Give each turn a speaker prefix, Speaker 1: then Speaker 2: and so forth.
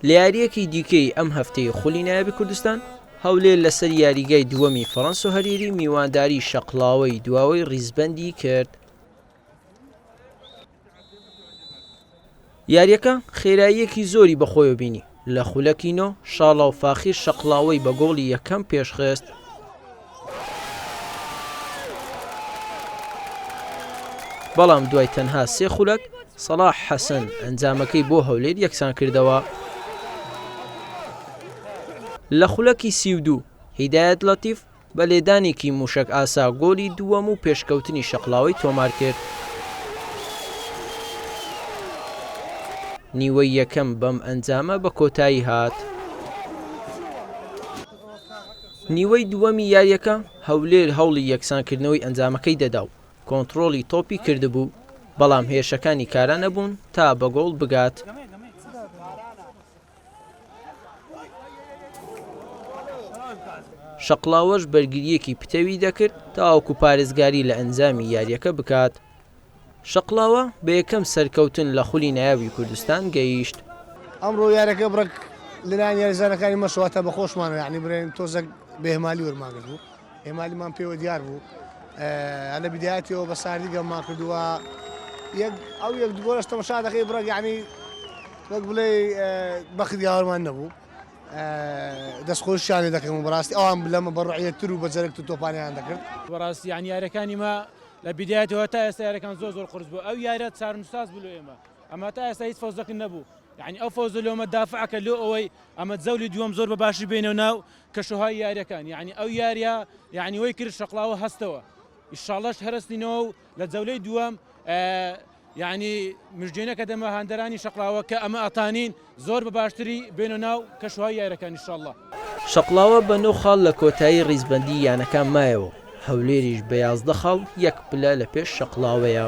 Speaker 1: لە یارییەکی دیکەی ئەم هەفتەی خولی نایابی کوردستان، هەولێر لەسەر یاریگای دووەمی فەڕەنسۆ هەریری میوانداری شەقڵاوەی دواوەی ریزبەندی کرد. یارییەکە خێراییەکی زۆری بەخۆیەوە بینی، لە خولەکی نۆ شاڵاو فاخیر شەقڵاوەی بە گۆڵی یەکەم پێشخست. بەڵام دوای تەنها سێ خولەک سەڵاح حەسەن ئەنجامەکەی بۆ هەولێر یەکسانکردەوە. لە خولەکی 32 هیدایەت لەتیف بە لێدانێکی موشەک ئاسا گۆلی دووەم و پێشکەوتنی شەقڵاوەی تۆمارکرد. نیوەی یەکەم بەم ئەنجامە بە کۆتایی هات. نیوەی دووەمی یارییەکە هەولێر هەوڵی یەکسانکردنەوەی ئەنجامەکەی دەدا و کۆنتڕۆڵی تۆپی کردبوو، بەڵام هێرشەکانی کارا نەبوون تا بە گۆڵ بگات. شەقڵاوەش بەرگرییەکی پتەوی دەکرد تاوەکو پارێزگاری لە ئەنجامی یارییەکە بکات. شەقڵاوە بە یەکەم سەرکەوتن لە خولی نایابی کوردستان گەیشت.
Speaker 2: ئەمڕۆ یاریەکە بڕێک لەلایەن یاریزانەکانی مەشەوە تا بە خۆشمانەوە یانی برێن تۆزێک بە ئیهمالی وەرمان گرت بوو ئیهمالیمان پێوە دیار بوو هەر لە بدایەتەوە بە ساردی گەممان کردووە یەک ئەو یەک دوگۆلەش تەمەشا دەکەی بڕێک یانی وەک بڵێ بەخت یاوەرمان نەبوو دەستخۆشیان لێ دەکەم و بەڕاستی ئەوان لەمە بە ڕعیەتتر و بە جەرگتر تۆپانیان دەکرد.
Speaker 3: بەڕاستی یانی یاریەکانی مە لە بیدایەتەوە تا ئێستا یاریەکان زۆر زۆر قورس بوو ئەو یاریە چارەنووسساز بوو لۆ ئێمە ئەمە تا ئێستا هیچ فەوزەکە نەبوو یعنی ئەو فەوزە لۆمە دافعەکە لۆ ئەوەی ئەمە جەولی دووەم زۆر بە باشی بینەوە ناو کەشوهای یاریەکان یعنی ئەو یاریە یعنی وەی کرد شەقڵاوە هەستەوە ئیشاڵەش هەرستینەوە و لە جەولەی دووەم یەعنی مژدێنەکە دەمە هاندەرانی شەقڵاوە کە ئەمە ئەتانین زۆر بە باشتری بێنە ناو کەشوهای یاریەکان ئیشاڵڵا.
Speaker 1: شەقڵاوە بە نۆ خاڵ لە کۆتایی ریزبەندی یانەکان مایەوە و هەولێریش بە 11 خاڵ یەک پلە لە پێش شەقڵاوەیە.